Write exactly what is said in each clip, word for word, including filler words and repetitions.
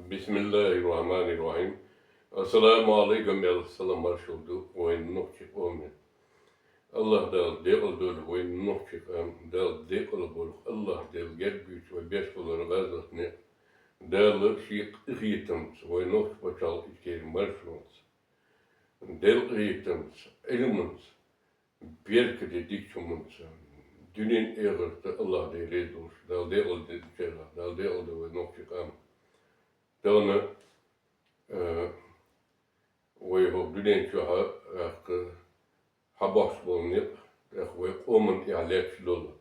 Бисмиллахир-рахманир-рахим. Ассаламу алейкум, аьлла салам маршал ду вайн нохчий къоме. АллахӀ Дала декъал дойла вайн нохчий къам, Дала декъал болх, АллахӀ Дала герга йойла вай беш болча гӀазотне. Дала ший къахетамца вай нохчий паччахьалкхе маршонца, Дала къахетамца, Ӏилманца, беркате дикача хӀуманца, дуьнен, эхарта АллахӀ Дала реза долаш, Дала декъал дойла, Дала декъал дойла вай нохчий къам. Тахан, э, вай хӀокху дуьнен чохь, тӀаккха, хьабохкуш болу некъ, тӀаккха вай къоман тӀехь лаьтташ долу,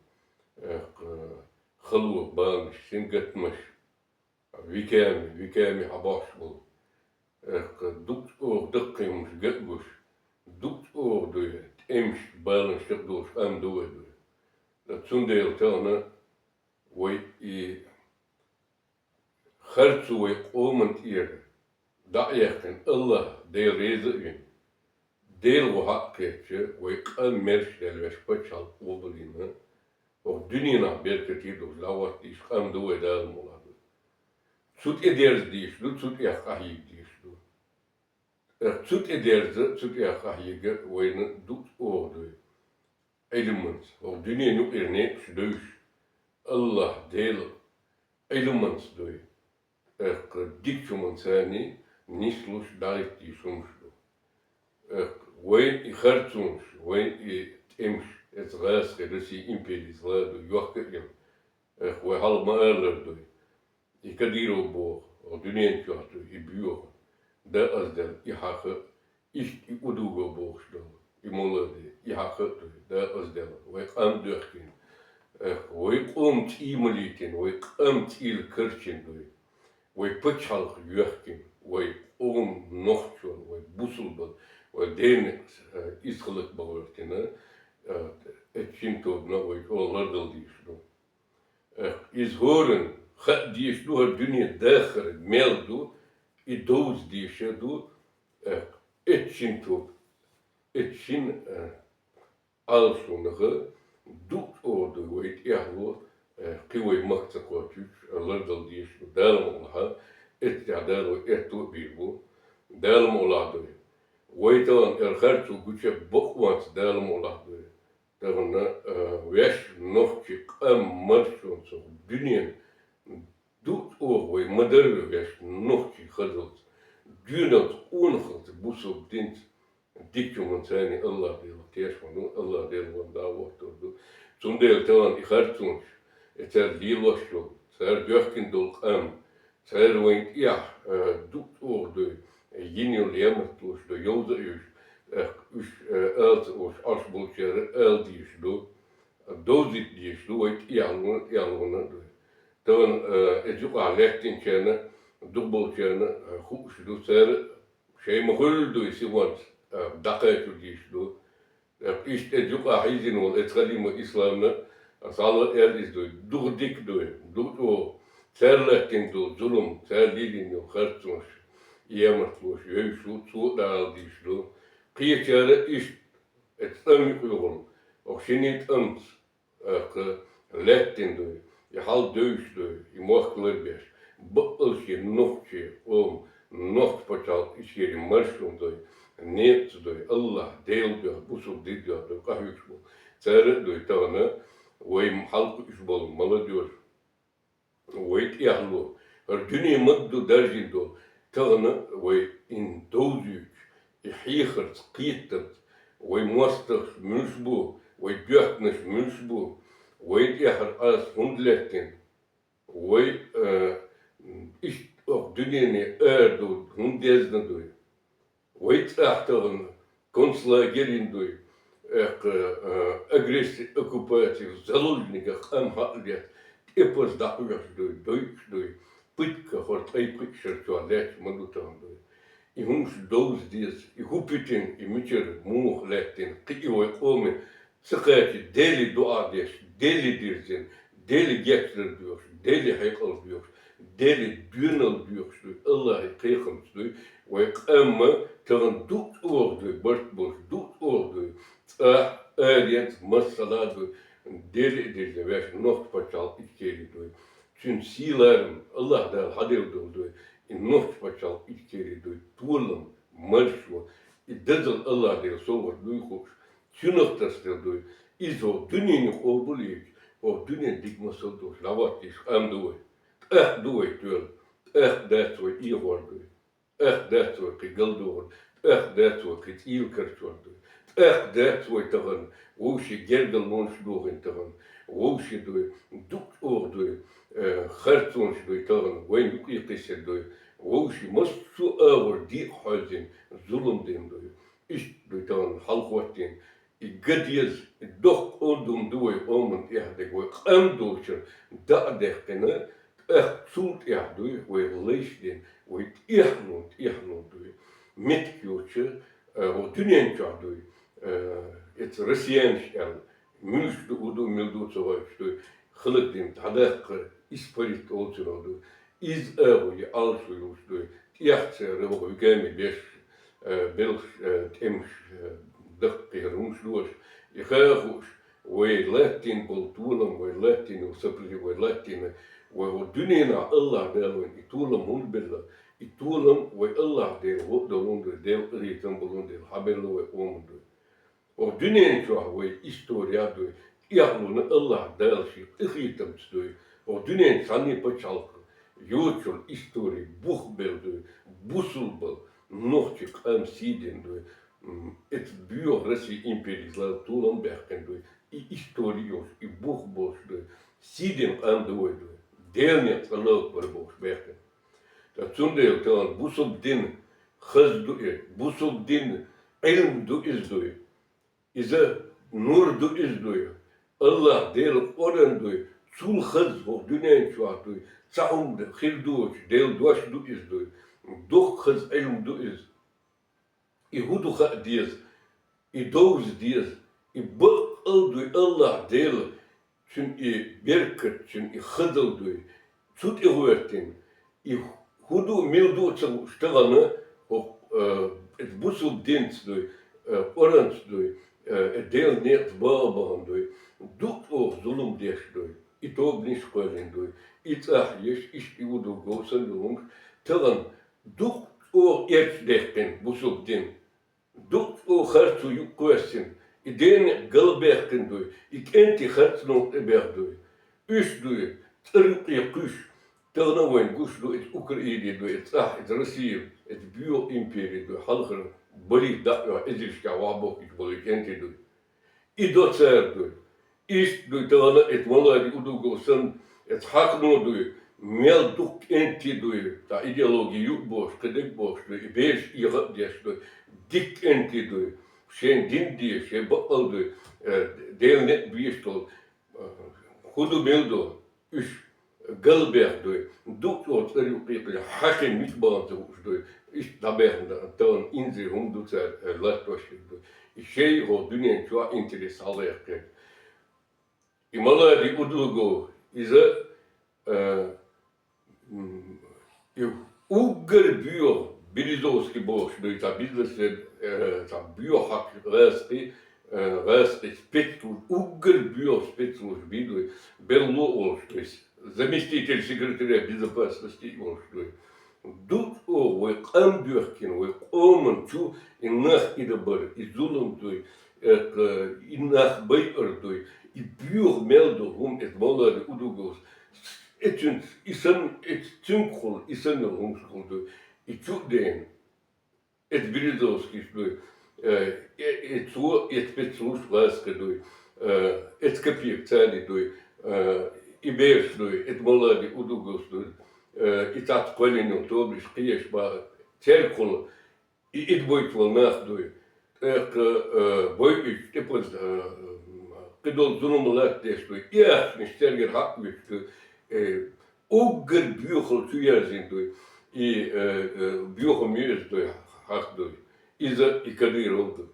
тӀаккха, хало, баланаш, сингаттамаш, веками, веками хьабохкуш болу, тӀаккха, дукха чӀогӀа даккхий хӀуманаш ган а гуш, дукха чӀогӀа дуй, тӀемаш, баланаш чекхдолуш къам ду вай дуй. Ткъа цундела тахан вай и харцо вай къоман тӀера дӀа а яьккхина, АллахӀ Дела реза а вина, Делан гӀо хьакхаьчча, вай къам маьрша даьлла, вешан паччахьалкх къобалйина, хӀокху дуьненахь беркате долуш дӀахӀотта дезаш къам ду вай, Дала мукъалахь ду. Цу тӀе дерза дезаш ду, цу тӀех къахьега дезаш ду. Цу тӀе дерза, цу тӀех къахьега вайна дукха чӀогӀа дуй. Ӏилманца, хӀокху дуьненан юкъара некъаш девзаш, АллахӀ Дела Ӏилманца дуй, тӀаккха, дикачу хӀуманца нислуш, дӀахӀитта дезаш хӀуманаш ду. ТӀаккха вайн и харцонаш, вайн и тӀемаш, эца гӀазкхи Россин империца ла ду, йохка а йина, тӀаккха вай хьалха ма-аллара дуй. И Кадыров боху, хӀокху дуьнен чохь ду и боьха. Декъаза Дела, и хьаха а, иштта и Удуго бохуш долу, и молла де, и хьаха а дуй, декъаза Дела, вай къам доьхкина, тӀаккха, вай къоман цӀий ма лийтина, вай къоман цӀийла карчийна дуй. Вай пачхьалкх йоьхкина, вай къоман нохчалла, вай бусалбалла, вай Делан, э, иза хӀаллакбан гӀоьртина, э, эцу шина тобана вай чӀогӀа лардала дезаш ду. Э, иза хӀоранна хаа дезаш ду, хӀара дуьне дахар мел ду, и довза дезаш а ду, э, эцу шина тоба, эцу шина, э, Ӏалашонах дукха чӀогӀа ду вай тӀехьало, э, кхин вай махка ца кхочуьйтуш, э, лардала дезаш ду, Дала мукъалахь, эццехь Дала вай аьтто а бийр бу, Дала мукъалахь дуй. Вай тахана эр харцо гуча бакъонца, Дала мукъалахь дуй. Тахана, э, вешан нохчий къам маршонца, дуьнен, дукха чӀогӀа вай ма-дарра вешан нохчий хазалц, доьналц, къонахалц, бусалба динца, дикачу хӀуманца АллахӀ Дела тешаш ду, АллахӀ Дела вайна дӀа а хӀоттор ду. Цундела тахана и харцонаш, и цара лелош йолу, цара доьхкина долу къам, цара вайна тӀехь, э, дукха чӀогӀа дуй, йина йолу ямартлонаш ду, йовза а йовзуш, э, уьш, э, ала ца олуш, Ӏаш болчара ала дезаш ду, довзийта дезаш ду, вай тӀехьалонан, тӀехьалонан а дуй. Тахана, э, эца юкъахь лаьттинчарна, дукхахболчарна, э, хууш ду, цара шайн ма-хуьллу дуй сихонца, э, дӀакхачо дезаш ду. Э, иштта эца юкъахь хьийзина волу эца Халимов Исламна, э, схьалла аьлла иза дуй, дукха дика дуй, дукха чӀогӀа. Цара лаьттина долу зулам, цара лелийна йолу харцонаш, ямартлонаш йовзуш ву, цо а дӀаала дезаш ду. Кхечара иштта эца тӀам юкъа юхурна, оха шинийн тӀамца, тӀаккха, лаьттина дуй, и хьал девзаш дуй, и мохк ларбеш, баккъал шен нохчийн къоман, нохчийн пачхьалкх Ичкери маршонца дуй, некъаца дуй, АллахӀ Дела дуьхьа, бусалба дин дуьхьа дуй, къахьоьгуш болу. Цара а дуй тахана, вай хьалакхуьуш болу молодёжь, вай тӀехьало, хӀара дуьне ма-дду даржийна долу, тахана вай и довзуьйтуш, и хьехарца, кхетамца, вай мостагӀаш муьлш бу, вай доьхкинарш муьлш бу, вайна тӀехь хӀара Ӏаса хӀунда лаьттина, вай, э, иштта оха дуьнене ара ду хӀунда дезна дуй. Вай цӀахь тахана концлагерийн дуй, эккха, а, агрессия, оккупация, заложниках къам хьалдетта, тӀепаза дӀакхоьхьуш дуй, дойуш дуй, пытка хӀора ткъе пхи шарчохь лаьтташ ма ду тахана дуй. И хӀумаш довза деза, и хӀун питина, и мичара муха лаьттина, кхин и вай къоме ца кхача, Деле дуӀа деш, Деле дирзина, Деле гечдар доьхуш, Деле хьекъал доьхуш, Деле доьналла доьхуш дуй, АллахӀе кхайкхамца дуй, вай къам тахана дукха чӀогӀа дуй, барт болуш дукха чӀогӀа дуй, цӀахь, аренца, массала а дуй, Деле а дирзина, вешан нохчийн пачхьалкх Ичкери дуй. цуьнан сий-ларам АллахӀ Дала хьаделла долу дуй, и нохчийн пачхьалкх Ичкери дуй, толам, маршо, и дозалла АллахӀ Дала совгӀат дуй хууш, цуьнах тасаделла дуй, иза хӀокху дуьненан къобал а йича, хӀокху дуьненан дика масал долуш дӀахӀоттийша къам ду вай. ТӀаккха ду вай тоьлла, тӀаккха дац вай эгӀор дуй. ТӀаккха дац вай кхин галдохург, тӀаккха дац вай кхин цӀийла карчор дуй. ТӀаккха дац вай тахана, вовшийн гергарлонаш дохийна тахана, вовшийн дуй, дукха чӀогӀа дуй, э, харцонаш дуй тахана, вайна юкъе кхиссина дуй, вовшийн массо а агӀор декъахь хьаьвзина, зулам дина дуй. Иштта дуй тахана хьалахӀоттийна, и ган деза, и доккха къон ду вай къоман тӀехь дерг, вай къам долчуьра дӀа а даьккхина, тӀаккха цул тӀехь дуй, вай лайш дина, вай тӀехьлун, тӀехьлун дуй. Меттиг йоцуш, э, хӀокху дуьнен чохь дуй, э, эца россиянаш аьлла, муьлш ду, хӀун ду, мила ду ца хууш дуй, хӀаллакдина, дӀадаккха, испарить олу цунах дуй. Иза агӀо, и Ӏалашо йолуш дуй, тӀех церан вуьгами беш, э, белхаш, э, тӀемаш, э, даккхийра хӀумаш дош, и ха а хууш, вай латтийна болу толам, вай латтийна йолу сопротив-, вай латтийна, вай хӀокху дуьненахь АллахӀ Дала вайна и толам хӀунда белла, и толам вай АллахӀ Дела гӀо а долун дуй, Делан къинхетам болун дела, хьабелла вай къоман дуй. ХӀокху дуьнен чохь вай история дуй, тӀехьлуна АллахӀ Дала шен къинхетамца дуй, хӀокху дуьнен цхьанне пачхьалкх йоцучу истори бух белла дуй, бусулба нохчийн къам сий дина дуй. М, эца боьха Россин импери иза лардан толам баьккхина дуй, и истори йолуш, и бух болуш дуй, сий дина къам ду вай дуй, Делан некъ цкъа лаллалц бара бохуш баьккхина. Ткъа цундела тахана бусулба дин хаза ду и, бусулба дин Ӏилма ду иза дуй. Иза нур ду иза дуй. АллахӀ Делан Къуръан дуй. Цул хаза хӀокху дуьнен чохь дуй. Цхьа хӀума хир доцуш Делан дош ду иза дуй. Дуккха хаза Ӏилма ду иза. И хӀун ду хаа деза, и довза деза, и баккъал дуй АллахӀ Дела, цуьнан и беркат, цуьнан и хазалла дуй, цу тӀе гӀоьртина, и хӀун ду, мила ду а ца хууш тахана, хӀокху, э, бусулба динца дуй, э, Къуръанца дуй, э, Делан некъаца баха а бахана дуй, дукха чӀогӀа зулам деш дуй, и тобанаш а кхоьллина дуй, и цӀахь еш, иштта и хӀун ду говсанна йолу хӀумаш, тахана дукха чӀогӀа эрча даьккхина бусулба дин. Дукха чӀогӀа харцо юкъакхоьссина, и дена гал баьккхина дуй, и кӀентий харцонна тӀебеха дуй. Уьш дуй, цӀар юкъе кхуьйсуш, тахана а вайна гуш ду, иза Украина дуй, иза цӀахь, иза Россия, иза боьха импери дуй, хьалхара балийта дӀа а оьху, эзаршкахь вахьа бохкуьйтуш болу и кӀентий дуй. И до цара дуй. Иштта дуй тахана эта Малади Удугов санна, эта хьаькъано дуй, мел дукха кӀентий дуй, цхьа идеологи ю а бохуш, кхидерг а бохуш дуй, и бераш эгӀа а деш дуй, дика кӀентий дуй, шен дин деза, шен баккъал дуй, э, Делан некъ безаш долу, э, хӀун ду, мила ду, уьш галбех дуй, дукха чӀогӀа цӀар юкъе кхуьйсуш, хьаькъал мича бахана ца хууш дуй, иштта дӀабаьхна тахана инзаре хӀума ду цара, э, латтош хир дуй. И шайн хӀокху дуьнен чохь интерес хьалхаяккхина. И Малади Удугов, иза, э, м, и уггар боьха Березовский бохуш дуй, цхьа бизнесмен, э, цхьа боьха хьакъ гӀазкхи, э, гӀазкхи спецслужба, уггар боьха спецслужба дуй, Белло олуш дуй, заместитель секретаря безопасности а волуш дуй. Дукха чӀогӀа вай къам боьхкина, вай къоман чу и нах идабар, и зулам дуй, э, и нах байар дуй, и боьха мел долу хӀума эта Малади Удуговс. Эцуьнца и санна, эца цуьнгахула, и санна йолу хӀуманашкахула дуй, и чу а дена. Эца Березовскийс дуй, э, э, э, цо, эца спецслужба гӀазкхи дуй, э, эца Копиев Цали дуй, э, и бераш дуй, эца Малади Удуговс дуй, э, и цхьацца кхоьллина йолу тобанаш кхиеш баха, цергахула и идабойтуш болу нах дуй. ТӀаккха, э, бойуьйтуш тӀепаза, э, кхидолу зулам латтадеш дуй, и ахчанаш цергара хьаъ а вуьтуш дуй, э, уггар боьхалла чу яьрзина дуй, и, э, э, боьхам ю иза дуй, хьакъ дуй. Иза и Кадыров ду.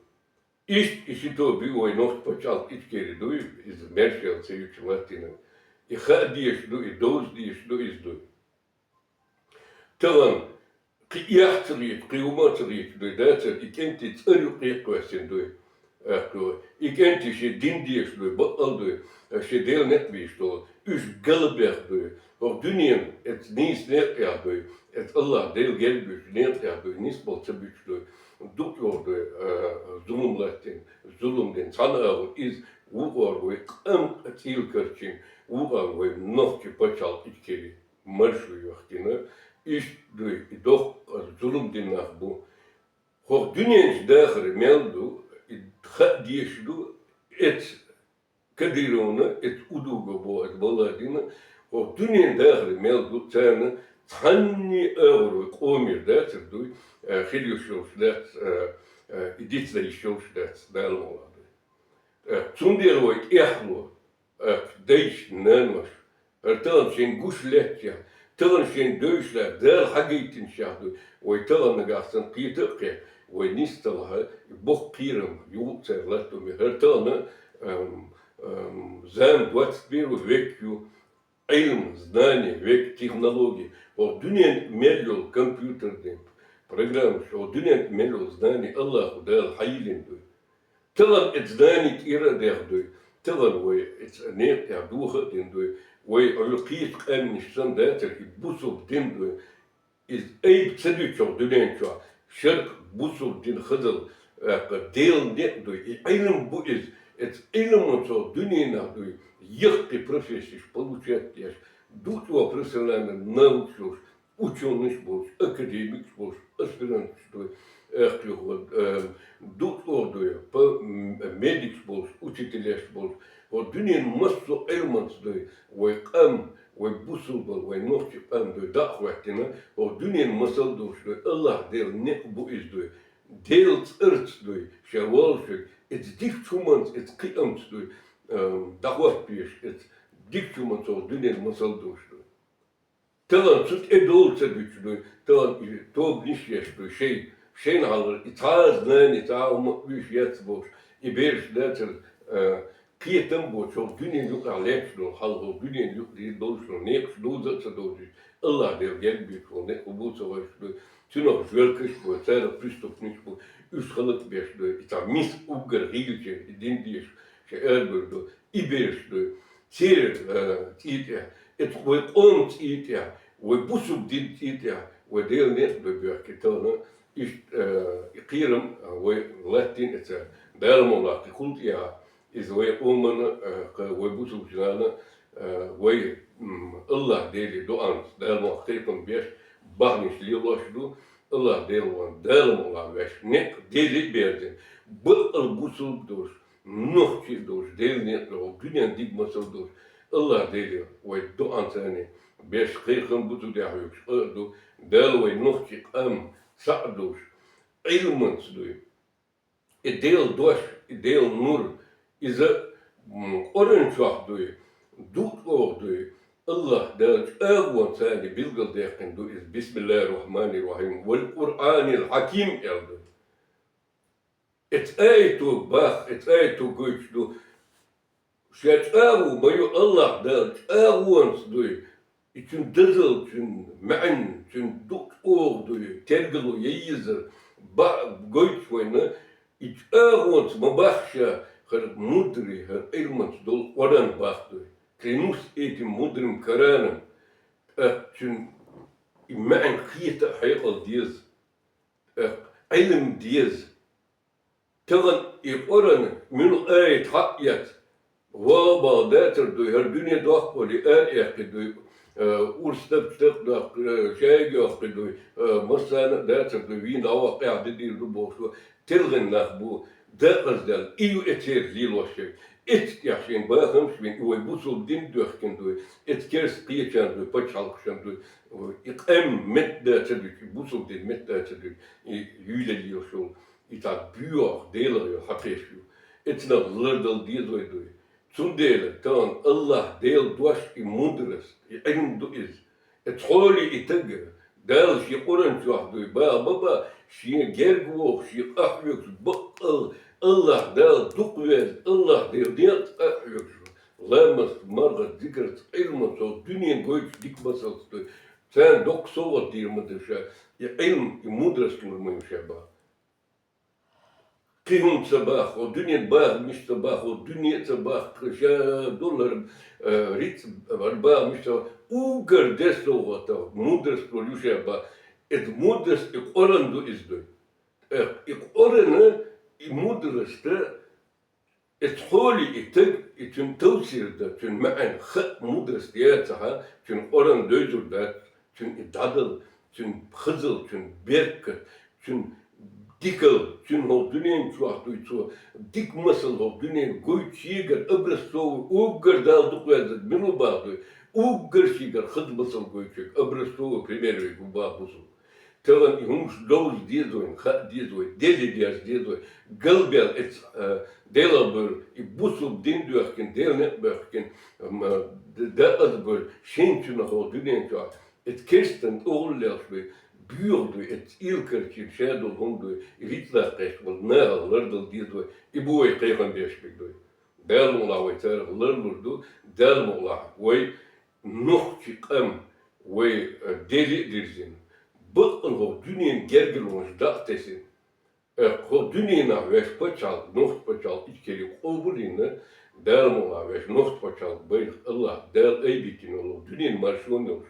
Иштта и ши тоба ю вай нохчийн пачхьалкх Ичкери дуй, иза маьрша яла ца юьтуш латтийна. И хаа дезаш ду, и довза дезаш ду иза дуй. Тахана кхин эхь ца леташ, кхин хӀума а ца леташ дуй, дацара и кӀентий цӀар юкъе а кхоьссина дуй. Аьлла, и кӀентий шен дин дезаш дуй, баккъал дуй, шен Делан некъ безаш долу, уьш галбех дуй. ХӀокху дуьненан эцу нийса некъа тӀехь дуй, эцу АллахӀ Дела герга буьйцу некъа тӀехь дуй, нисбала ца буьтуш дуй, дукха йогӀу дуй, а, зулам латтийна, зулам дина, цхьана агӀор иза, вукхара вай къам цӀийла карчийна, вукхара вай нохчийн пачхьалкх Ичкери маршо йохкийна, иштта дуй, и доккха зулам дина нах бу. ХӀокху дуьненчу дахар мел ду, и хаа дезаш ду, эцу Кадыровна, эцу удуга боху, эцу Баладина, хӀокху дуьненан дахар мел ду, царна цхьанний агӀор вай къомера дацар дуй, а, хила йиш йолуш дац, а, а, и дицдан йиш йолуш дац, Дала мукъ лахь дуй. А, цундела вай тӀехь ло, а, дайша, наноша, хӀара тахана шайна гуш лаьттачех, тахана шайна девзаш лаьтта, Дала хьагайтинчех дуй, вай тахана нагахь санна кхета а кхетта, вай нисдалахь, боккха кхерам ю церан латтаме. ХӀара тахана, ам, ам, зама двадцать первый век ю, Ӏилма, знание, век технологии. ХӀокху дуьненна мел йолу компьютерный программаш, хӀокху дуьненна мел йолу знание АллахӀа Дала хьайиллина дуй. Тахана эцу знанийн тӀера а дехна дуй, тахана вай эцу некъа тӀехь доха а дина дуй, вай Ӏуьйра кхечу къаьмнаш санна дацара и бусулба дин дуй. Иза айба ца дуьту хӀокху дуьнен чохь, шарӀ, бусулба дин, хазал, тӀаккха Делан некъ дуй, и Ӏилма бу иза, эцу Ӏилманца хӀокху дуьненахь дуй, яккхий профессеш получать деш, дукха профессиональный наукаш йолуш, учёныйш болуш, академикаш болуш, аспиранташ дуй, аьхкий хӀун, эм, дукха дуй, по, м, медикаш болуш, учителеш болуш, хӀокху дуьненан массо а Ӏилманца дуй, вай къам, вай бусулба, вай нохчийн къам дуй, дӀа а хӀоьттина, хӀокху дуьненан масал долуш дуй, АллахӀ Делан некъ бу иза дуй, Делан цӀарца дуй, ша воллушверг, эцу дикачу хӀуманца, эцу кхиамца дуй, эм, дӀахӀоттабеш, эцу дикачу хӀуманца хӀокху дуьненан масал долуш дуй. Тахана цу тӀе дола ца дуьтуш дуй, тахана и тобанаш еш дуй, шайн, шайна хьалхара и цхьа а знание, цхьа а хӀума а вуьйш яц бохуш, и бераш дацара, а, кхетам а боцуш, хӀокху дуьненан юкъахь лаьтташ долу, хьалха хӀокху дуьненан юкъа дийр долуш долу некъаш дуза а ца дожийта, АллахӀ Дела герга буьйцуш волу некъ хӀун бу ца вайша дуй, цунах жоьлкаш а бу, царах преступникаш а бу, уьш халкъ беш дуй, и цхьа миска уггар гӀийлачеран, и дин дезаш, шайн ара бевр ду, и бераш дуй. Церан, а, цӀий тӀехь, эцу вай къоман цӀий тӀехь, вай бусулба дин цӀий тӀехь, вай Делан некъ дуй бехке тахана, иштта, а, и кхерам, а, вай латтийна эца Дала мукъ лахь кхин хӀума тӀехь, иза вай къомана, а, кха-, вай бусулба нана, а, вай, м, АллахӀ Деле доӀанца, Дала мукъ лахь кхетам беш, бахьанаш лелош ду, АллахӀ Дела ван, Дала мукъ лахь ваьш, некъ Деле а берзина, баккъал бусулба долуш, нохчий а долуш, Делан некъ долуш, дуьненан дика масал долуш, АллахӀ Деле вай доӀанца беш кхайкхам бу, цу тӀехь хьоьгуш къа а ду, Дала вай нохчийн къам цхьаъ долуш, Ӏилманца дуй. И Делан дош, и Делан нур, иза, м, Къуръан чохь дуй, дукха чӀогӀа дуй, АллахӀ Дала чӀагӀонца билгалдаьккхина ду иза, бисмиллахӀир-рохьманир-рохьим, вал-Къуръанил-хьаким аьлла ду. Эцу аято бах, эцу аято гойтуш ду, ша чӀагӀо ма ю, АллахӀ Дала чӀагӀонца дуй, и цуьнан дазалла, цуьнан маьӀна, цуьнан дукха чӀогӀа дуй, тергало яйзар, баъ гойтуш вайна, и чӀагӀонца ма бах ша, хӀара мудрый, хӀара Ӏилманца долу Къуръан бах дуй. Клянусь этим мудрым Кораном, тӀаккха цуьнан и маьӀна кхета а хьекъал деза. Ӏилм деза. Тахана и Къуръан муьлха аят хьаъ эцна, ваха бала дацар дуй, хӀара дуьне доккхули ара эккхи дуй, э, урс тапча такъдоккху, э, шайга йоккхи дуй, э, массарна а дацар дуй, вийна дӀаваккха къаьхьа де дийр ду бохуш, телхина нах бу, дакъаздаьлла, и ю эцеран лелош ерг. Эццахь шайн бахамаш бина, и вай бусулба дин доьхкина дуй, эцу керста кхечарна дуй, пачхьалкхашна дуй, и къам метта ца дуьту, и бусулба дин метта ца дуьту, и юьйлалла йолуш йолу, и цхьа боьха Делах йолу хьакхеш ю. Эцнах лардала деза вай дуй. Цундела тахана АллахӀ Делан дош и мудрость, и Ӏилм ду иза. Эцу хьоле и таг, Дала шен Къуръан чохь дуй, баха ма баха, шен герга вогӀуш, шен къахьоьгуш, баккъал АллахӀ Дала дукха веза, АллахӀ Дела декъа къахьоьгуш, ламазца, мархазца, зикарца, Ӏилманца, дуьненан гойтуш дика масалца дуй. Царна доккха совгӀат дийр ма ду ша, и Ӏилм, и мудрость лур ма ю ша баха. кхин хӀума ца бах, хӀо дуьнен бахамаш ца бах, хӀо дуьне а ца бах, ша доллар, э, рицкъ, э, бахамаш ца бах. Уггар деза совгӀат, мудрость ю ше бах. Эта мудрость и Къуръан ду иза дуй. Э, и Къуръан, и мудрость, эта хьоли и таг, и цуьнан товсир дан, цуьнан маьӀна хаа мудрость яцахьа, цуьнан Къуръан доьзур дац, цуьнан и дӀадала, цуьнан хазал, цуьнан беркат, цуьнан дикал, цуьнан хӀокху дуьнен чохь дуй цо, дика масал хӀокху дуьнен гойту шегара образцовый, уггар Дала дукха везарг мила бах дуй, уггар шегара хаза масал гойту шега образцовый пример вега бах бусул. Тахана и хӀумаш довза деза вайна, хаа деза вай, дели деза деза вай, галбел эца, э, Делан бер, и бусул дин доьхкина, Делан некъ боьхкина, м, э, д-, дакъаза бер, шен цуьнан хӀокху дуьнен чохь, эца керстан тӀе гӀуллакхаш дуй, боьха дуй, эца илкарчийн ша долу хӀума дуй, и рицкъ даккхеш волу нахах лардала деза вай, и бу вай кхайкхам беш берг дуй. Дала мукъалахь вай царах ларлур ду, Дала мукъалахь вай нохчий къам, вай, э, дели а дирзина, баккъал хӀокху дуьненан гергарлонаш дӀа а тесина. Э, хӀокху дуьненахь ваьш пачхьалкх, нохчий пачхьалкх Ичкери къобалйина, Дала мукъалахь ваьш нохчий пачхьалкх байракх Аллах Дала айбийтина волу дуьненан маршонна йолуш.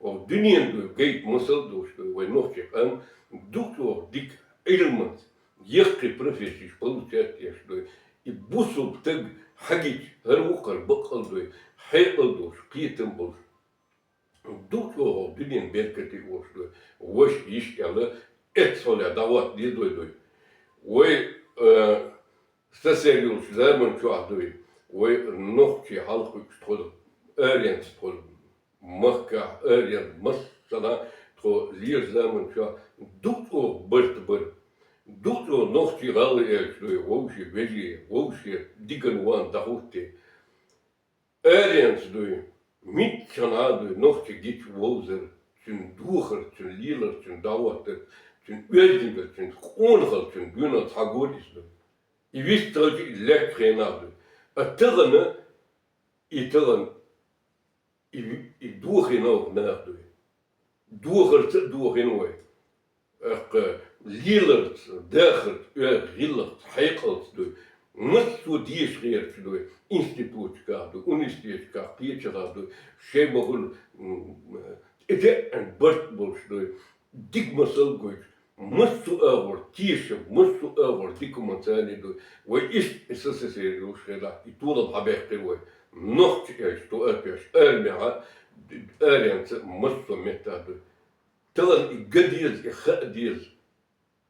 ХӀокху дуьненан дуй гайта масал а долуш дуй, вай нохчий къам ду чӀогӀа дика Ӏилманца, яккхий профессеш получать еш дуй. И бусулба стаг хьагича, хӀара вукхара баккъал дуй, хьекъал долуш, кхетам болуш. Ду чӀогӀа дуьненан беркате а волуш дуй. Ваша йиш а аьлла, эццахьле дӀахӀотта дезой дуй. Вай, э, СССР йолчу заман чохь дуй, вай нохчий хьалха кхуьуш тхо аренца тхо махкахь, аренца массанхьа тхо лелачу заман чохь ду чӀогӀа барт бара. Ду чӀогӀа нохчий гӀалла аьлча дуй, вовшийн вежарий, вовшийн диканна ван дӀахӀуттий. Аренца дуй, миччанхьа а дуй, нохчий гича вовзар, цуьнан духар, цуьнан лелар, цуьнан дӀахӀоттар, цуьнан оьздангалла, цуьнан къонахалла, цуьнан доьналла цхьа гора иза дуй. И вистхилча и лаьттачу хенахь дуй. А тахана, и тахана, и, и дохийна вай нах дуй. Дохарца а дохийна вай. Аккха леларца, дахарца, оьзда гӀиллакхца, хьекъалца дуй. Массо а деша гӀерташ дуй. Институташкахь дуй, университеташкахь, кхечахьа дуй. Шайн ма хуьлу, м, тӀетеӀна барт болуш дуй. Дика масал гойтуш. Массо а агӀор тешам, массо а агӀор дика хӀуманца дуй. Вай иштта СССР йолуш хенахь, и толам хьабаьккхира вай. Нохчий аьлча, тӀе а тоьшуш, армехь а, аренца а массо а меттехь дуй. Тахана и ган деза, и хаа деза.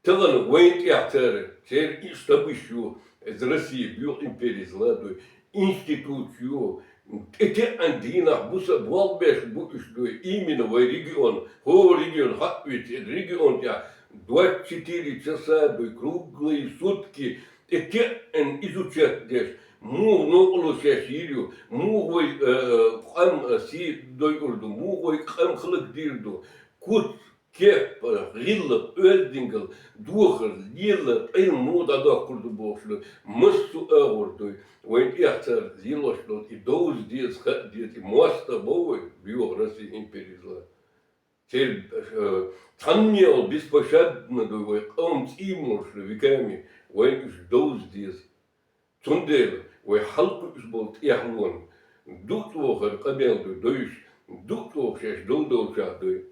Тахана вайна тӀехь цара, церан и штабаш ю, иза Россия боьха импери зла дуй, институташ ю, тӀетеӀна дийнахь буса болх беш бу уьш дуй, именно вай регион, хӀора регион хьаъ вици, иза регион тӀехь двадцать четыре часа дуй, круглые сутки, тӀетеӀна изучать деш, муха новкъарло шаьш йийр ю, муха вай, э, къам, э, сий дойур ду, муха вай къам хӀаллакдийр ду, куц, кеп, гӀиллакх, оьздангалла, дохар, лелар, Ӏилма муха дӀадоккхур ду бохуш ду, массо а агӀор дуй, вайна тӀехь цара лелош долу, и довза деза, хаа деза, и мостагӀ бо вай, боьха Россия импери зла. Церан, э, цхьанне а беспощадно дуй, вай къам цӀий молуш ду, веками, вайна уьш довза деза. Цундела вай хьалакхуьуш болу тӀехьалонан, ду чӀогӀа хӀара къамел дуй, довзуш, ду чӀогӀа шаьш дов долчохь дуй.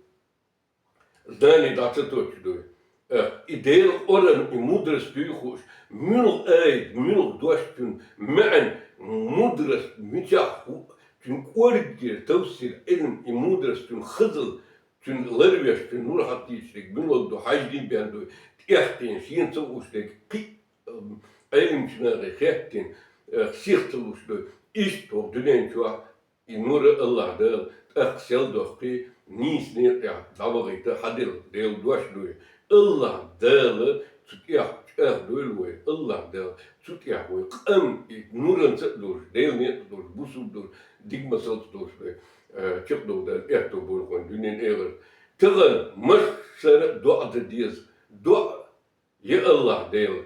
Знание дӀа ца тоттуш дуй. Э, и Делан Къуръан, и мудрость дуй хууш, муьлха аят, муьлха дош цуьнан маьӀна, мудрость мичахь хӀу, цуьнан кӀоргера, тафсир, Ӏилма, и мудрость цуьнан хазал, цуьнан ларвеш, цуьнан нур хьатийча дерг муьлха ду, хьаьждина бен дуй, тӀехкхийна, шена ца хууш дерг, кхин а, м, Ӏилманчу нахе хеттина, э, сих ца луш дуй. Иштта хӀокху дуьнен чохь и нур а АллахӀ Дала тӀаккха сел доккхий, нийса некъа тӀехь дӀавахийта хьаделла Делан дош дуй. АллахӀ Дала цу тӀехь чӀагӀдойла вай, АллахӀ Дала цу тӀехь вай къам и нуранца а долуш, Делан некъа долуш, бусулба долуш, дика масалца долуш вай, э, чекхдовла Дала аьтто бойла вайна дуьненан, эхартан. Тахана массара а доӀа дан деза. ДоӀа, я АллахӀ Дела,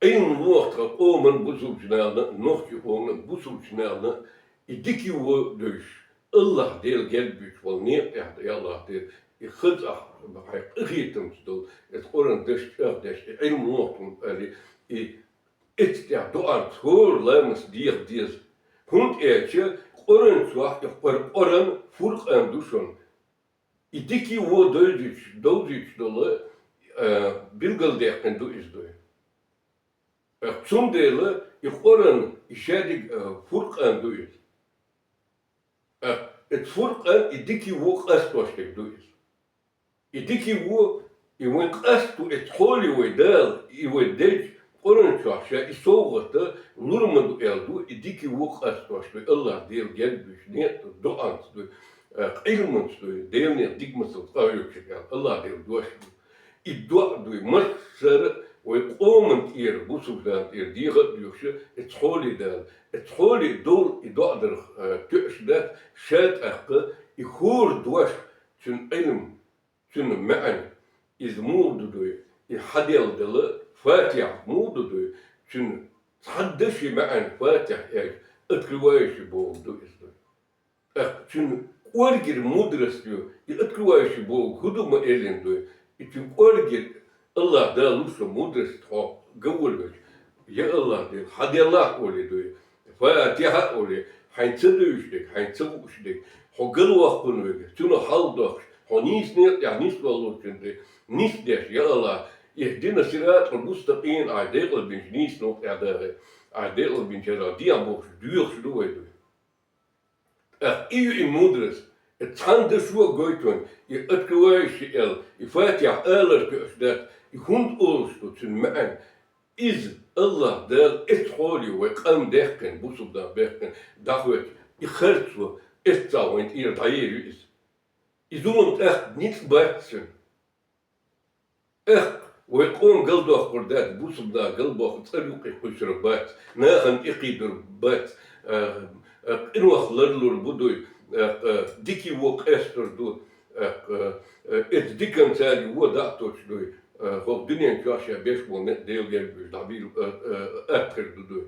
Ӏилма лоха тхан къоман бусулбачу нахана, нохчийн къоман бусулбачу нахана, и дика юо девзаш, АллахӀ Дела герга буьтуш болу некъа тӀехь, я АллахӀ Дела, И хаза ахь, хьайн къахетамца долу, иза Къуръан даш чӀагӀдеш, и Ӏилма вохтун али, и эцтехь доӀанца хӀора ламаз деха деза. ХӀунда аьлча Къуръан чохь и Къур-, Къуръан Фуркъан ду шуна. И дикий вон довзуьйтуш, довзуьйтуш долу, а, билгалдаьккхина ду иза дуй. Цундела и Къуръан, и шадерг, а, Фуркъан ду иза. А, и Фуркъан и дикий вон къастош дерг ду иза. И дикий вон, и вайн къасто, и хьоле вай Дала, и вай дечу Къуръан чохь ша и совгӀата лур ма ду аьлла ду, и дикий вон къастош ду, Аллах Дела герга дуьйш, некъа ду, доӀанца ду, а, Ӏилманца ду, Делан некъа дика масал къахьоьгуш аьлла, Аллах Дела дош ду. И доӀа дуй, массара а вай къоман тӀера, бусулба тӀера деха а доьхуш, и хьоле Дала, и хьоле долу и доӀа дарх, а, тоьаш дац, ша тӀаккха и хӀора дош, цуьнан Ӏилма, цуьнан маьӀна, иза муха ду дуй, и хьаделла дала Фатихьа муха ду дуй, цуьнан цхьа даши маьӀна Фатихьа аьлча, открывающий бохург ду иза дуй. ТӀаккха цуьнан кӀоргера мудрость ю, и открывающий бохург хӀун ду ма эллина дуй, и цуьнан кӀоргера Аллах Дала луш ду мудрость хьо гаввалвелча, я Аллах Дела, хьан делахь олий дуй, Фатихьа а олий, хьайн ца девзаш дерг, хьайн ца вууш дерг, хьо галваккхун верг, цунах хьалдоккхуш, хьо нийса некъа тӀехь нисваллалц цуьнан тӀе нисдеш, я Аллах, ихдина сиратал мустакъим, ахь декъалбинчу нийса некъа тӀехь дахе, ахь декъалбинчарах дехьа бохуш, доьхуш ду вай дуй. ТӀаккха и ю и мудрость, и цхьана дашо а гойту вайн, и открывающий аьлла, и Фатихьа алар тоьаш дац, и хӀунда олуш ду цуьнан маьӀна, иза Аллах Дала эцхьоле вай къам баьккхина, бусулба нах баьккхина, дӀахоьцу, и харцо эццахь вайн тӀера дӀаер ю иза. И зулам тӀаккха ницкъ бац цуьнан. Эх, вай къоман галдоккхур дац, бусулба нах галбоккху цӀар юккъе кхуьссур бац, нахана тӀекхийдур бац, а, а, къинойх ларлур бу дуй, а, а, дикий вон къестор ду, а, а, а, эцу диканца и вон дӀа а тоьуш дуй, а, хӀокху дуьнен чохь ша беш болу некъ Делан герга буьйш дӀабийла, а, а, атта хир ду дуй.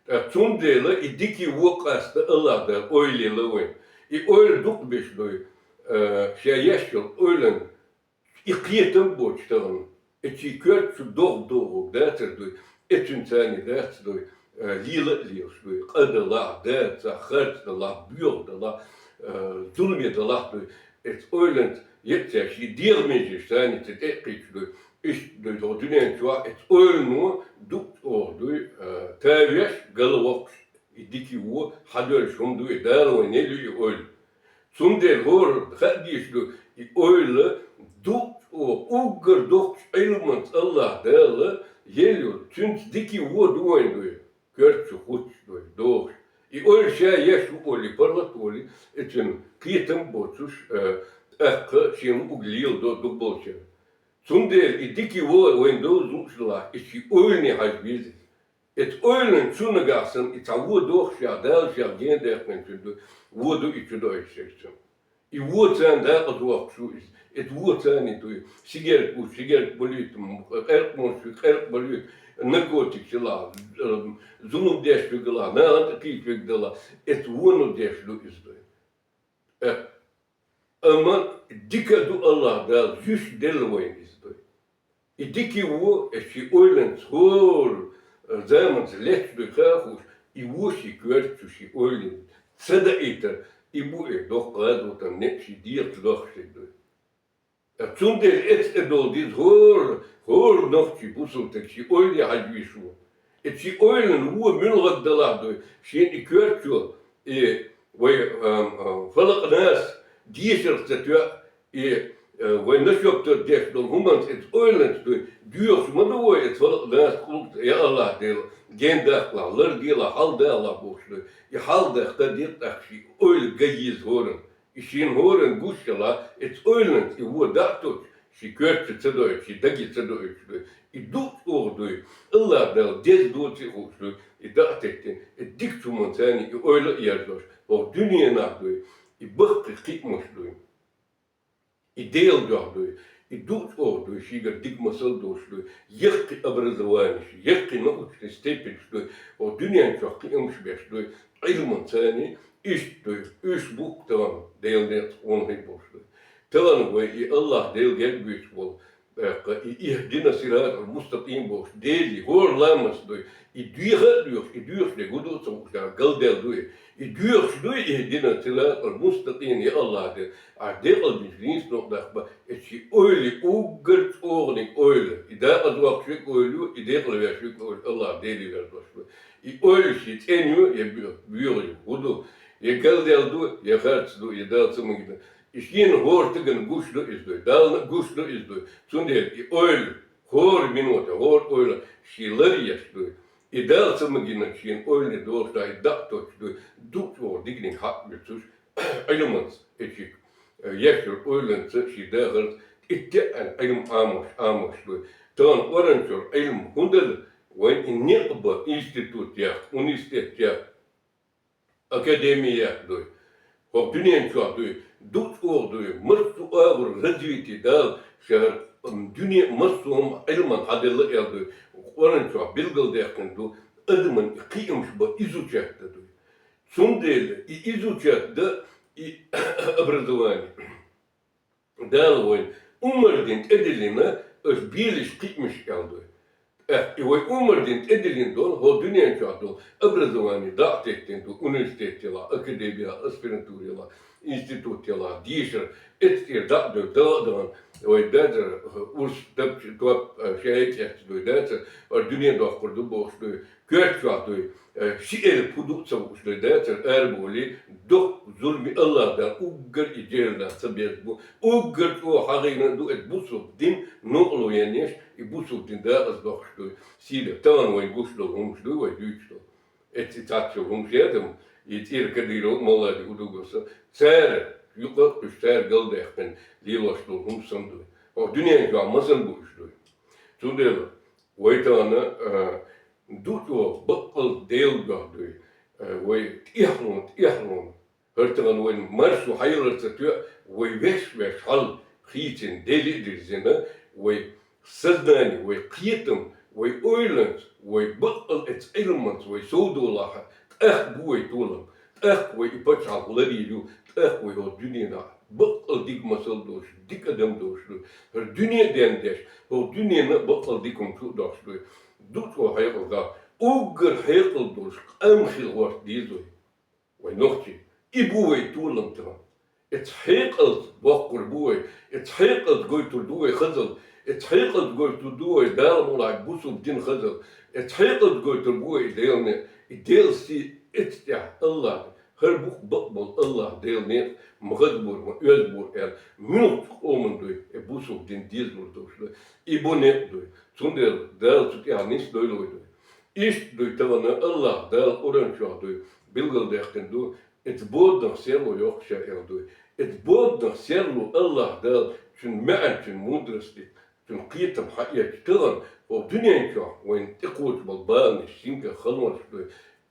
ТӀаккха цундела и дикий вон къаста Аллах Дала ойла елла вайн. И ойла дукха беш дуй, а, ша еш йолу ойлан И кхетам боцуш тахана, и ши коьрта чу догӀа догӀург дацар дуй, и цуьнан царний дац дуй, а, лела а лелаш дуй, къа далахь, дацахь, харц далахь, боьха далахь, а, зуламе далахь дуй, эцу ойланца, я цаьрши дегӀан меже царний ца тӀе а кхийча дуй, иштта дуй, хӀокху дуьнен чохь эцу ойлано дукха чӀогӀа дуй, а, тавеш, галвоккхуш, и дикий вон хьадоьллуш хӀума дуй, Дала вайна елла ю и ойла. Цундела хӀора хаа дезаш ду, и ойла дукха чӀогӀа уггар доккхачу Ӏилманца Аллах Дала елла йолу, цуьнца дикий вон ду вайн дуй, коьрта чу хуттуш дуй, догӀуш. И ойла ша еш ву олий, парлат а волий, и цуьнан кхетам а боцуш, а, тӀаккха шен луъург леладо дукха болчара. Цундела и дикий вон вайн довза лууш делахь, и ши ойлане хьажа веза иза. Эцу ойланна чу нагахь санна и цхьа вон дохуш ша, Дала шех гена даьккхинчун ду, вон ду и чу доуьйтуш шайчун. И вон царна дакъаза воккхуш ву иза. Эцу вон царний дуй, сигарет ву, сигарет балуьйту, м, къаьркъа молуш ву, къаьркъа балуьйту, наркотик хилахь, м, зулам деш ву делахь, нахана тӀекхийча ву делахь, эцу воно деш ду иза дуй. Э, амма дика ду Аллах Дала зуьйш делла вайна иза дуй. И дикий вон, эцу ши ойланца хӀора, э, заманца летташ дуй хаа хууш, и вон ши коьрта чу ши ойланца ца даийтар, и бу и доккха гӀазотан некъ ши дегӀаца дохуш дерг дуй. Цундела эцу тӀе долу диза хӀора, хӀора нохчий бусулба стаг ши ойле хьажа везаш ву. И ши ойлан вон муьлхарг далахь дуй, шен и коьрта чу, и вай, ам, ам, фалакъ нас дешарх ца тоьа, и, э, вай нашоктар деш долу хӀуманца, эцу ойланца дуй, доьхуш ма ду вай эцу фалакъ нас къуллукъ, я Аллах Дела, гена дахкалахь, ларделахь, хьалдалахь бохуш дуй. И хьалдахка декъ тӀаккха ши ойла ган еза хӀоран. И шена хӀоранна гуш хилахь, эцу ойланца и вон дӀа а тоьуш, ши коьрта чу ца доуьйтуш, ши даге ца доуьйтуш дуй. И дукха чӀогӀа дуй. Аллах Дала деза доций а хууш дуй. И дӀа а теттина, и дикачу хӀуманца царний и ойла а ерзош, хӀокху дуьненахь дуй. И баккхий кхиамаш дуй. И Делан дуьхьа дуй. И дукха чӀогӀа дуй. Шийгара дика масал долуш дуй. Яккхий образованеш, яккхий научный степенеш дуй. Хьо дуьнен чохь кхиамаш беш дуй. Ӏилманца царний иштта дуй. Уьш бу-кх тахана Делан некъаца къонахий болуш дуй. Тахан вай и Аллах Дела герга вуьйцуш волу, тӀаккха и ихдина сиратал мустакъим бохуш, Дела хӀора ламаз дуй, и доьха а доьхуш, и доьхуш дерг хӀун ду а ца хууш, галдаьлла дуй. И доьхуш дуй, ихдина сиратал мустакъим, я Аллах Дела, Ӏа декъал динчу динца нукъа даккха, и ши ойла, уггар чӀогӀаниг ойла, и дакъазлокхуш верг ойла ю, и декъала веш верг ойла, Аллах Дела верг дош ду. И ойла ши цӀена ю, я боьха ю, хӀун ду, я галдаьлла ду, я харц ду, я Дала ца магийна. И шена хӀора стагана гуш ду иза дуй, Далла гуш ду иза дуй. Цундела и ойла, хӀора минота, хӀора ойла шен лар еш дуй. И Дала ца магийна шена ойлане дохуш, и дакъа тоттуш дуй. Дукха чӀогӀа диканиг хьакъ вуьцуш, Ӏилманца, эчиг, еш йолу ойланца, шен дахарца, иттеъан Ӏилма Ӏамош, Ӏамош дуй. Тахана Къуръанчуьра Ӏилма хӀун дара, вайн и некъ бан институт яхка, университет яхка, академия дуй. ХӀокху дуьнен чохь дуй, дукха чӀогӀа дуй, массо а агӀор развитие Дала шахьар, м, дуьне а массо а хӀума Ӏилман хьаделла аьлла дуй. Къуръан чохь билгалдаьккхина ду, адаман кхиамаш бан изучать дан дуй. Цундела и изучать дан, и образование. Дала вайн умар дина тӀедиллина, аша белаш кхиамаш аьлла дуй. ТӀаккха и вай умар дина тӀедиллина долу, хӀо дуьнен чохь долу образование дӀа а теттина ду, университет елахь, академия елахь, аспирантура елахь, институт елахь, дешар, эцтера дӀа а дуй, дала а дахана, вай дацара, урс дабча топ, а, шайга эцна дуй, дацара, вай дуьне доккхур ду бохуш дуй, коьрта чохь дуй, э, ши элп хӀун ду а ца хууш дуй, дацара, арабовлий, доккха зуламе Аллах Дала уггар и жерлахь ца беза бу, уггар чӀогӀа хьагӀийна а ду, эцу бусулба дин новкъарло еннеш, и бусулба дин дакъаза дохуш дуй. Сийна, тахана вайн гуш долу хӀумаш дуй, вай дуьйцуш долу. Эцу цхьацца йолу хӀумаш ятам, и цӀера Кадыров а, Маллади а удугуса, цара юкъа а кхуьссуш, цара галдаьккхина лелош долу хӀума санна дуй. ХӀокху дуьнен чохь ма санна бу уьш дуй. Цундела вай тахана, а, дукха чӀогӀа баккъал Делан дуьхьа дуй, а, вай тӀехьлуна, тӀехьлуна. ХӀара тахана вайн маршо хьаялар ца тоьа, вай веш-веш хьал хийцина, Деле а дирзина, вай сознание, вай кхетам, вай ойланца, вай баккъал эцу Ӏилманца, вай совдолахь, тӀаккха бу вай толам, тӀаккха вай и пачхьалкх ларийр ю, тӀаккха вай хӀокху дуьненахь баккъал дика масал долуш, дика адам долуш ду. ХӀара дуьне а денна деш, хӀокху дуьненан а баккъал дика хӀума чу а дохуш ду. Дукха хьекъал дац. Уггар хьекъал долуш къам хила гӀорта деза вай. Вай нохчий, и бу вай толам тахана. Эцу хьекъалца боккхур бу вай, эцу хьекъалца гойтур ду вай хазал, эцу хьекъалца гойтур ду вай Дала мукъалахь бусулба дин хазал, эцу хьекъалца гойтур бу вай и Делан некъ, и Делан сий эцу тӀехь Аллах, хӀара бу бакъболу Аллах Делан некъ, ма хазбора, ма оьзбора аьлла, муьлххачу къоман дуй, э, бусулба дин дезалур долуш ду, и бу некъ дуй. Цундела Дала цу тӀехь нисдойла вай дуй. Иштта дуй тахана Аллах Дала Къуръан чохь дуй, билгалдаьккхина ду, эцу боданах серло йоккхуш ша аьлла дуй. Эцу боданах серло Аллах Дала цуьнан маьӀна, цуьнан мудрости, цуьнан кхетам хьаэцча тахана, хӀокху дуьнен чохь вайна тӀекхочуш болу баланаш, сингаттамаш, халонаш дуй.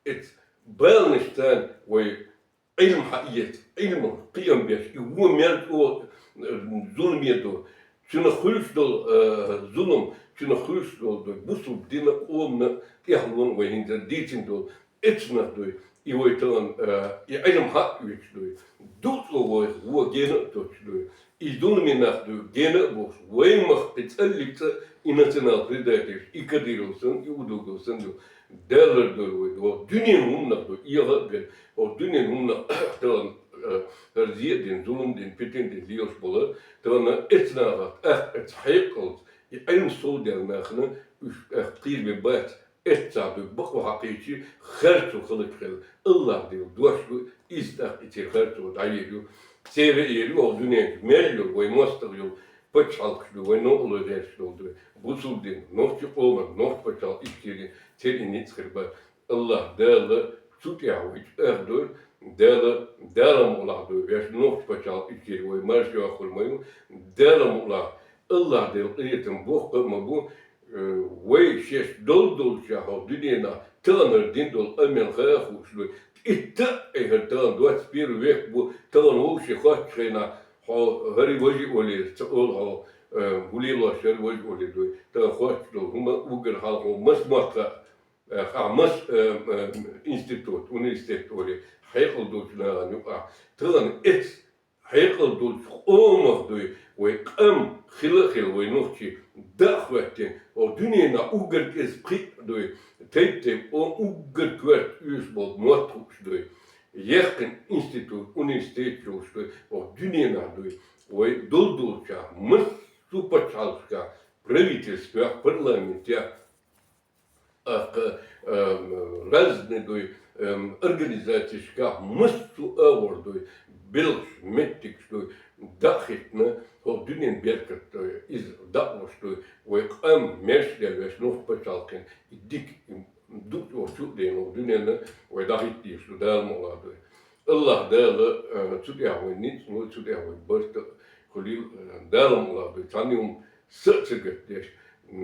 Эцу баланаш царна вай Ӏилма хьаэца, Ӏилман кхиам беш, и вон мел чӀогӀа, э, зуламе ду. Цуьнан хуьлуш долу, э, зулам, цуьнан хуьлуш долу ду. Бусулба дина, къомана тӀехьлон вай хӀинца дийцина долу. Эцнах дуй, и вай тахана, э, и Ӏилма хьаъ вуьтуш дуй. Дукха вай вон гена а тоттуш дуй. И зуламе нах дуй, гена а бохуш, вайн мах кхин цӀаллиг цӀа и национал-предательш, и Кадыров санна, и удугов санна ду. Даллар долу вай, вай дуьненан хӀуманах ду, эгӀа а бен, вай дуьненан хӀуманах тахана, э, хӀара зе а дина, зулам дина, питана дина лелаш болу, тахана эцу нахах, тӀаккха эцу хьекъалца, и Ӏилма совдаьлла нахана, уьш тӀаккха кхийраме бац, эццахь дуй бакъо хьакхийчи, харцо хала хила, Аллах Дела дош ду, иза тӀаккха и церан харцо дӀаер ю, церан а ер ю, вай дуьнен чу мел йолу, вай мостагӀа йолу, пачхьалкхаш ду, вай новкъарло гӀерташ долу ду, бусулба дин, нохчи къоман, нохчи пачхьалкх иштта ерг, церан и ницкъ хир бац. Аллах Дала цу тӀехь вай чӀагӀдойла, Дала, Дала мукъалахь дуй, вешан нохчи пачхьалкх иштта ерг вай марша йоккхур ма ю, Дала мукъалахь, Аллах Дела къинхетам боккха а ма бу, Э, вай шаьш долу долчохь хӀокху дуьненахь таханара дина долу къамел хаа хууш ду. Итта а хӀара тахана двадцать первый век бу, тахана вовшийн хоттучу хенахь хьо хӀара важа а валийла, ца олу хьо, э, гулилош хӀара важа а валийла дуй. Тахана хоттуш долу хӀума уггар хьалха маса мотт хаьа, э, хьан маса, э, э, институт, университет олий, хьекъал долчу нахана юкъахь. Тахана эцу Ӏекъал долча къомах дуй, вай къам хила а хила, вай нохчий дӀа а хӀоттийна, хӀокху дуьненахь уггар кӀезиг пхиъ дуй, тайп-тайпа къоман уггар коьрта оьшуш болу мотт хууш дуй, яьккхина институт, университет йолуш дуй, хӀокху дуьненахь дуй, вай долу долчохь, массо а пачхьалкхашкахь, правительствех, парламентех, тӀаккха, эм, разный дуй, эм, организацешкахь массо а агӀор дуй, белхаш, меттигаш дуй, дӀа а хӀиттина, хӀокху дуьненан беркат дуй, иза дӀа а луш дуй, вай къам маьрша а даьлла, вешан нохчийн пачхьалкхана и дика, и дукха чу а дена, хӀокху дуьненна вай дӀахӀитта дезаш ду, Дала мукъ лахь дуй. АллахӀ Дала, э, цу тӀехь вай ницкъ лой, цу тӀехь вай барт а хуьлийла, э, Дала мукъ лахь дуй. Цхьанна юкъа са а ца гатдеш,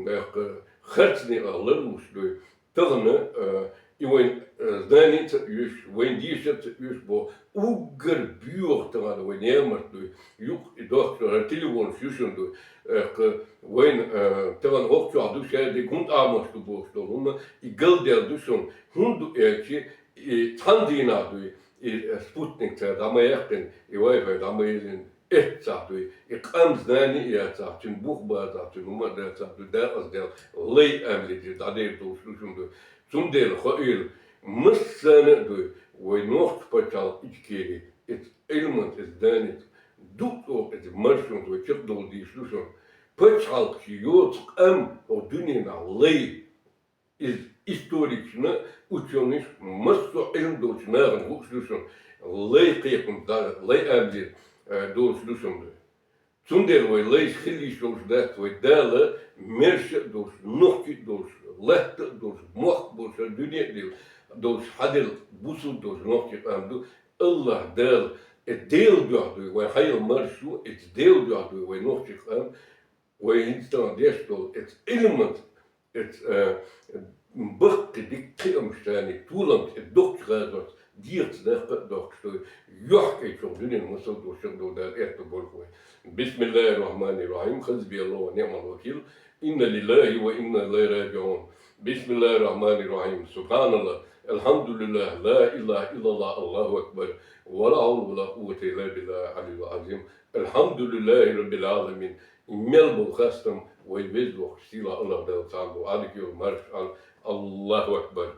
тӀаккха харцонийн а ларлуш дуй. Тахана, э, и вайн, э, знани а ца оьшуш, вайн дешар а ца оьшуш бо, уггар боьха тахана вайн ямарт дуй. Юкъ и дохкуш хӀара телефонаш ю шуна дуй. ТӀаккха вайн, э, тахана хӀокху чохь ду шадерг, хӀунда Ӏамош ду бохуш долу хӀума, и галдаьлла ду шуна. ХӀунда ду аьлча, и цхьана дийнахь дуй, и, э, спутник цара дӀа ма яьккхина, и Wi-Fi дӀа ма еллина, эццахь дуй, и къам знани а яцахь, цуьнан бух бацахь, цуьнан хӀума а дацахь дуй, декъаза даьлла лай амлидир дӀадер долуш ду шуна дуй. Цундела хоийла, массарна а дуй, вай нохчийн пачхьалкх Ичкери, иза Ӏилманца, иза знаница, дукха оха иза маршонца вай чекхдовла дийш ду шуна. Пачхьалкхаш йоцу къам хӀокху дуьненахь лай. Иза историкашна, учёныш, массо а Ӏилма долчу нахана хууш ду шуна, лай кхетам, да, лай амлир, э, долуш ду шуна. Цундела вай лайш хила йиш йолуш дац, вай Дала маьрша а долуш, нохчи а долуш, латта а долуш, мохк а болуш, дуьне а дилла долуш, хьаделла бусулба долуш нохчи къам ду. АллахӀ Дала, э, Делан дуьхьа дуй, вай хьайла марш ю, эца Делан дуьхьа дуй, вай нохчи къам, вай хӀинца тахана деш долу эца Ӏилманца, эца, э, баккхий дика кхиамаш санна, толамца, эца доккхачу гӀазотца дегӀаца даккха а доккхуш дуй, юьхькӀайчохь дуьненан масал долуш чекхдовла Дала аьтто бойла вай. Бисмиллахир-рахманир-рахим, хазбияллаху ва ниъмал вакил, инна лиллахи ва инна илайхи раджиун. Бисмиллахир-рахманир-рахим, субханаллах, алхьамдулиллах, ла илаха иллаллах, Аллаху акбар, ва ла хьавла ва ла къуввата илла биллахил алиййил азим. Алхьамдулиллахи раббил аламин. Мел болу хастам вай веза воккхачу сийлахь АллахӀ Далла цхьанна ду, Ӏадика йолу маршалла, Аллаху акбар.